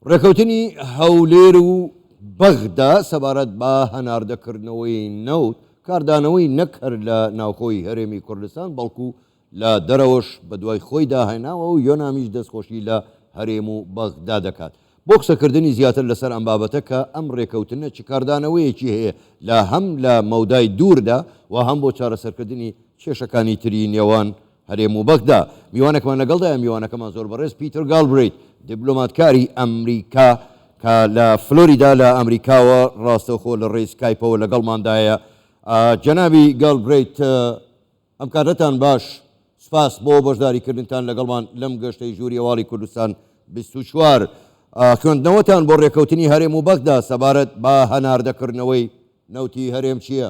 ڕێکەوتنی هەولێر و بەغدا سەبارەت بە هەناردەکردنەوەی نەوت، کاردانەوەی نەک هەر لە ناوخۆی هەرێمی کوردستان، بەڵکو لە دەرەوەش بەدوای خۆیدا هێناوە و یۆنامیش دەستخۆشی لە هەرێم و بەغدا دەکات. بۆ قسەکردنی زیاتر لەسەر ئەم بابەتە کە ئەم ڕێکەوتنە چ کاردانەوەیەکی هەیە لە هەم لە مەودای دووردا و هەم بۆ چارەسەرکردنی کێشەکانی تری نێوان هەرێم و بەغدا. میوانێکمان لەگەڵدایە، میوانەکەمان زۆر بەڕێز پیتەر گاڵبرەیت، دیبلۆماتکاری ئەمریکا کە لە فلۆریدا لە ئەمریکاوە ڕاستەوخۆ لە ڕێی سکایپەوە لەگەڵماندایە. جەنابی گاڵبرەیت، ئەم کاتەتان باش، سوپاس بۆ بەشداریکردنتان لەگەڵمان لەم گەشتەی ژووری هەواڵی کوردستان 24. خوێندنەوەتان بۆ ڕێککەوتنی هەرێم و بەغدا سەبارەت بە هەناردەکردنەوەی نەوتی هەرێم چییە؟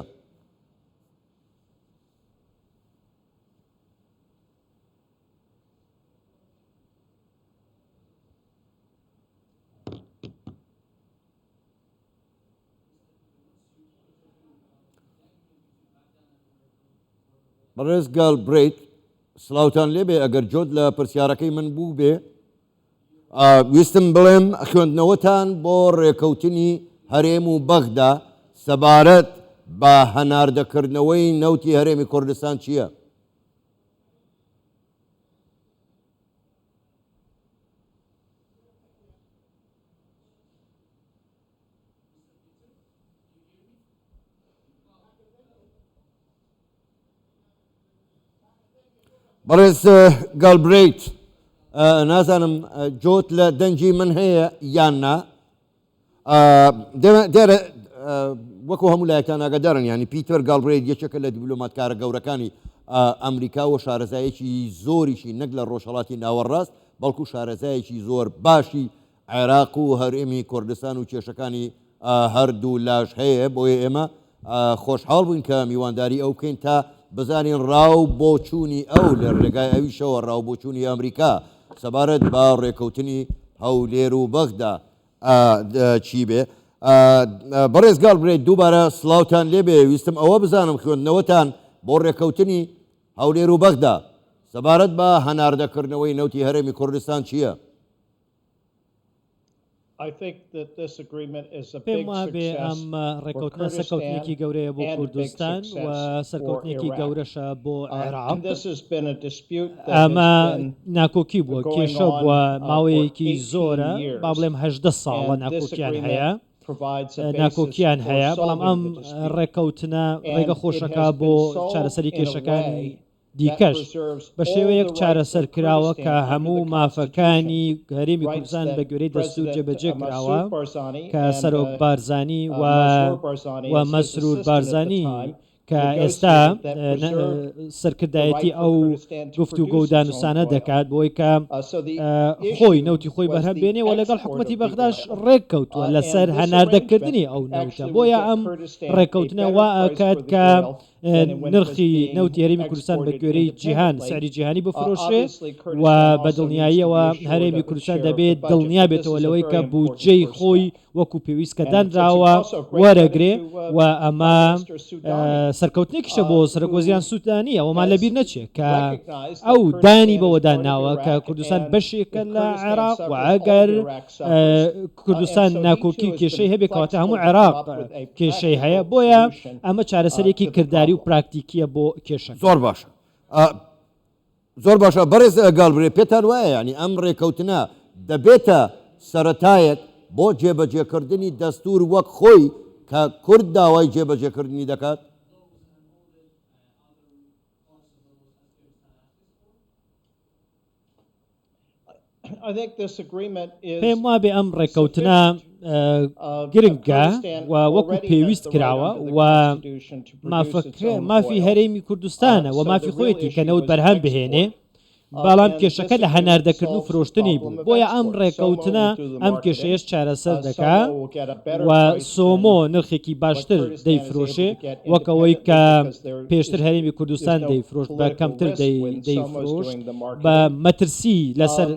بەڕێز گالبرەیت سڵاوتان لێبێ ئەگەر جۆت لە پرسیارەکەی من بوو بێ ویستم بڵێم خوێندنەوەتان بۆ ڕێکەوتنی هەرێم و بەغدا سەبارەت بە هەناردەکردنەوەی نەوتی هەرێمی کوردستان چییە؟ بەڕێز گالبرەیت نازانم جۆت لە دەنگی من هەیە یان نا دیارە وەکو هەموو لایەکتان ئاگادارن ینی پیتەر گاڵبرەیت یەکێکە لە دیبلۆماتکارە گەورەکانی ئەمریکا و شارەزایەکی زۆریشی نەک لە ڕۆژهڵاتی ناوەڕاست بەڵکو شارەزایەکی زۆر باشی عێراق و هەرێمی کوردستان و کێشەکانی هەردوو لاش هەیە، بۆیە ئێمە خۆشحاڵ بووین کە میوانداری ئەو بکەین تا بزانین ڕا و بۆچوونی ئەو لە ڕێگای ئەویشەوە ڕا و بۆچوونی ئەمریکا سەبارەت بە ڕێکەوتنی هەولێر و بەغدا چی بێ. بەڕێز گاڵبرەیت دووبارە سڵاوتان لێبێ، ویستم ئەوە بزانم خوێندنەوەتان بۆ ڕێکەوتنی هەولێر و بەغدا سەبارەت بە هەناردەکردنەوەی نەوتی هەرێمی کوردستان چییە؟ پێم وابێ ئەم ڕێککەوتنە سەرکەوتنێکی گەورەیە بۆ کوردستان و سەرکەوتنێکی گەورەشە بۆ عێراق. ئەمە ناکۆکی بووە، کێشە بووە ماوەیەکی زۆرە، با بڵێم 18 ساڵە ناکۆکیان هەیە. ناکۆکیان هەیە، بەڵام ئەم ڕێککەوتنە ڕێگە خۆشەکە بۆ چارەسەری کێشەکانی دیکەش بە شێوەیەک چارەسەر کراوە کە هەموو مافەکانی هەرێمی کوردستان بە گوێرەی دەستوور جێبەجێ کراوە کە سەرۆک بارزانی و و مەسرور بارزانی کە ئێستا سەرکردایەتی ئەو گفتوگۆ و دانوسانە دەکات بۆی کە خۆی نەوتی خۆی بەرهەم بێنێ و لەگەڵ حکوومەتی بەغداش ڕێک کەوتووە لەسەر هەناردەکردنی ئەو نەوتە بۆیە ئەم ڕێککەوتنە وا ئەکات کە نرخی نەوتی هەرێمی کوردستان بە گوێرەی جیهان سعری جیهانی بفرۆشرێ و بە دڵنیاییەوە هەرێمی کوردستان دەبێت دڵنیا بێتەوە لەوەی کە بودجەی خۆی وەکو پێویست کە دانراوە وەرەگرێ و ئەمە سەرکەوتنێکیشە بۆ سەرۆکوەزیران سوودانی ئەوەمان لەبیر نەچێت کە ئەو دانی بەوەدا ناوە کە کوردستان بەشێکە لە عێراق و ئەگەر کوردستان ناکۆکی و کێشەی هەبێ کەواتە هەموو عێراق کێشەی هەیە بۆیە ئەمە چارەسەرێکی کرداری و پراکتیکیە بۆ کێشەکە. زۆر باشە زۆر باشە بەڕێز گاڵبرێ پێتان وایە یانی ئەم ڕێکەوتنە دەبێتە سەرەتایەک بۆ جێبەجێکردنی دەستور وەک خۆی کە کورد داوای جێبەجێکردنی دەکات؟ پێم وابێ ئەم ڕێککەوتنە گرنگە و وەکو پێویست کراوە و مافی هەرێمی کوردستانە و مافی خۆیەتی کە نەوت بەرهەم بهێنێ بەڵام کێشەکە لە هەناردەکردن و فرۆشتنی بوو بۆیە ئەم ڕێککەوتنە ئەم کێشەیەش چارەسەر دەکا و سۆمۆ نرخێکی باشتر دەیفرۆشێ وەک ئەوەی کە پێشتر هەرێمی کوردستان دەیفرۆشت بە کەمتر دەیفرۆشت بە مەترسی لەسەر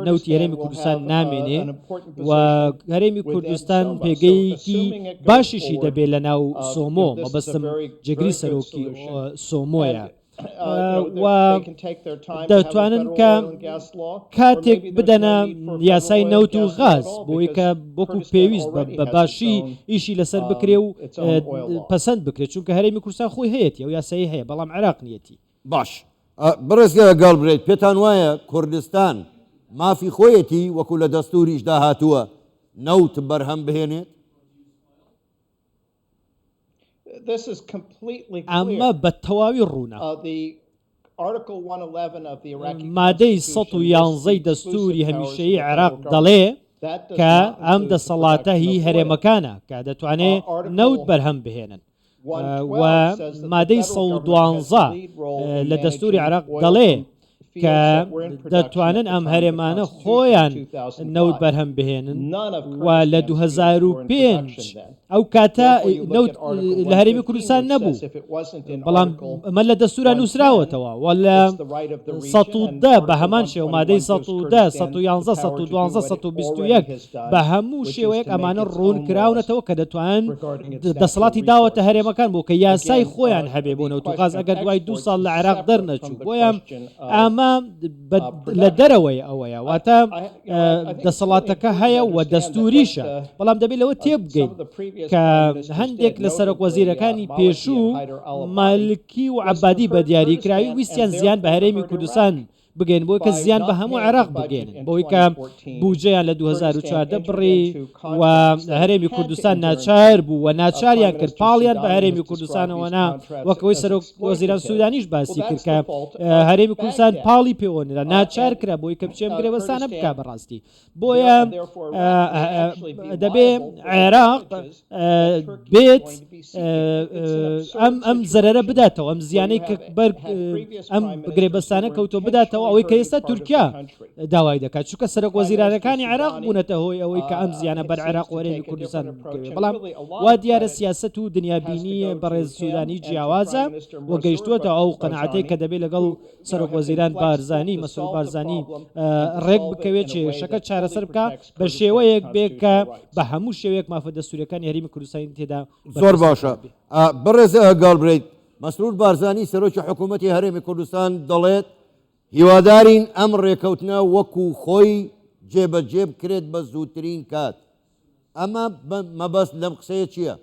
نەوتی هەرێمی کوردستان نامێنێ و هەرێمی کوردستان پێگەیەکی باشیشی دەبێت لە ناو سۆمۆ مەبەستم جێگری سەرۆکی سۆمۆیە. و دەتوانن کە کاتێک بدەنە یاسای نەوت و غاز بۆی کە وەکو پێویست بە باشی ئیشی لەسەر بکرێ و پەسەند بکرێت چونکە هەرێمی کوردستان خۆی هەیەتی ئەو یاسایی هەیە بەڵام عێراق نیەتی. باش بەڕێز گاڵبرەیت پێتان وایە کوردستان مافی خۆیەتی وەکو لە دەستوریشدا هاتووە نەوت بەرهەم بهێنێت؟ ئەمە بە تەواوی ڕوونە. مادەی 111 ی دەستووری هەمیشەیی عێراق دەڵێ کە ئەم دەسەڵاتە هی هەرێمەکانە کە دەتوانێ نەوت بەرهەم بهێنن و مادەی 112 لە دەستووری عێراق دەڵێ کە دەتوانن ئەم هەرێمانە خۆیان نەوت بەرهەم بهێنن و لە 2005 ئەو کاتە نەوت لە هەرێمی کوردستان نەبوو بەڵام ئەمە لە دەستورا نووسراوەتەوە و لە 110 بە هەمان شێوە مادەی 110 111 112 121 بە هەموو شێوەیەک ئەمانە ڕوون کراونەتەوە کە دەتوان دەسەڵاتی داوەتە هەرێمەکان بۆ کە یاسای خۆیان هەبێ بۆ نەوت و غاز ئەگەر دوای دوو ساڵ لە عێراق دەرنەچوو بۆیە ئەمە لە دەرەوەی ئەوەیە واتە دەسەڵاتەکە هەیە و دەستوریشە بەڵام دەبێت لەوە تێبگەین کە هەندێک لە سەرۆک وەزیرەکانی پێشوو مالکی و عەبادی بە دیاریکراوی ویستیان زیان بە هەرێمی کوردستان بگەین بۆی کە زیان بە هەموو عێراق بگەێنن بۆی کە بودجەیان لە 2014 بڕی و هەرێمی کوردستان ناچار بوو و ناچاریان کرد پاڵیان بە هەرێمی کوردستانەوە نا وەکەوەی سەرۆک وەزیران سوودانیش باسی کرد کە هەرێمی کوردستان پاڵی پێوەنرا ناچار کرا بۆی کە بچێم گرێبەستانە بکا بەڕاستی بۆیە دەبێ عێراق بێت ئەم ئەم زەرەرە بداتەوە ئەم زیانەی کە بەر ئەم گرێبەستانە کەوتۆ بداتەوە ئەوەی کە ئێستا تورکیا داوای دەکات چونکە سەرۆک وەزیرانەکانی عێراق بوونەتە هۆی ئەوەی کە ئەم زیانە بەر عێراق و هەرێمی کوردستان بکەوێت بەڵام وا دیارە سیاسەت و دنیابینی بەڕێز سوودانی جیاوازە و گەیشتووەتە ئەو قەناعەتەی کە دەبێت لەگەڵ سەرۆک وەزیران بارزانی مەسرور بارزانی ڕێک بکەوێت کێشەکە چارەسەر بکە بە شێوەیەک بێ کە بە هەموو شێوەیەک مافە دەستوریەکانی هەرێمی کوردستانی تێدا زۆر باشە بەڕێز گاڵبرەیت مەسرور بارزانی سەرۆکی حکوومەتی هەرێمی کوردستان دەڵێت هیوادارین ئەم ڕێکەوتنە وەکو خۆی جێبەجێ بکرێت بە زووترین کات ئەمە مەبەست لەم قسەیە چییە؟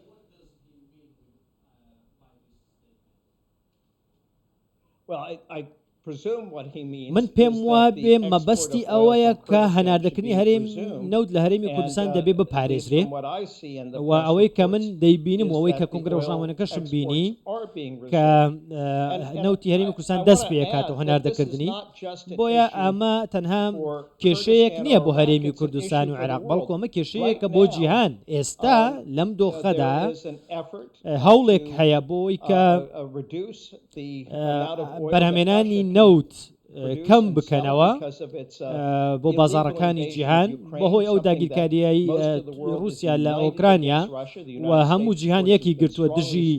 من پێم وابێ مەبەستی ئەوەیە کە هەناردەکردنی هەرێم نەوت لە هەرێمی کوردستان دەبێ بپارێزرێ و ئەوەی کە من دەیبینم و ئەوەی کە کۆنگرە ڕۆژنامەوانەکەشم بینی کە نەوتی هەرێمی کوردستان دەست پێکاتەوە هەناردەکردنی بۆیە ئەمە تەنها کێشەیەک نییە بۆ هەرێمی کوردستان و عێراق بەڵکو ئەمە کێشەیەکە بۆ جیهان ئێستا لەم دۆخەدا هەوڵێک هەیە بۆی کە بەرهەمێنانی نەوت کەم بکەنەوە بۆ بازاڕەکانی جیهان بەهۆی ئەو داگیرکاریایی رووسیا لە ئۆکرانیا و هەموو جیهان یەکی گرتووە دژی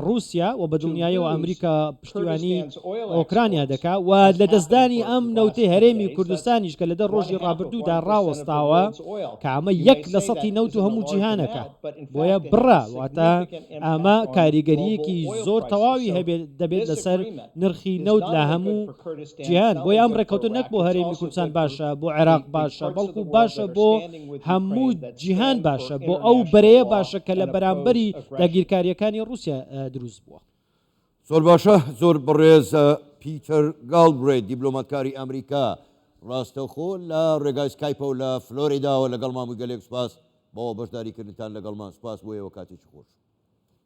رووسیا و بە دڵنیایەوە ئەمریکا پشتیوانی ئۆکرانیا دەکا و لە دەستدانی ئەم نەوتەی هەرێمی کوردستانیش کە لە دە ڕۆژی ڕابردوودا ڕاوەستاوە کە ئەمە یەک لە سەتی نەوت و هەموو جیهانەکە بۆیە بڕە واتە ئەمە کاریگەریەکی زۆر تەواوی هەبێت دەبێت لەسەر نرخی نەوت لە هەموو جیهان بۆیە ئەم ڕێککەوتن نەک بۆ هەرێمی کوردستان باشە بۆ عێراق باشە بەڵکو باشە بۆ هەموو جیهان باشە بۆ ئەو بەرەیە باشە کە لە بەرامبەری داگیرکاریەکانی ڕووسیا دروست بووە. زۆر باشە زۆر بەڕێز پیتەر گاڵبرەیت دیبلۆماتکاری ئەمریکا ڕاستەوخۆ لە ڕێگای سکایپەوە لە فلۆریداوە لەگەڵمان بوو گەلێک سوپاس بۆ بەشداریکردنتان لەگەڵمان سوپاس بۆ ئێوە کاتێکی خۆش.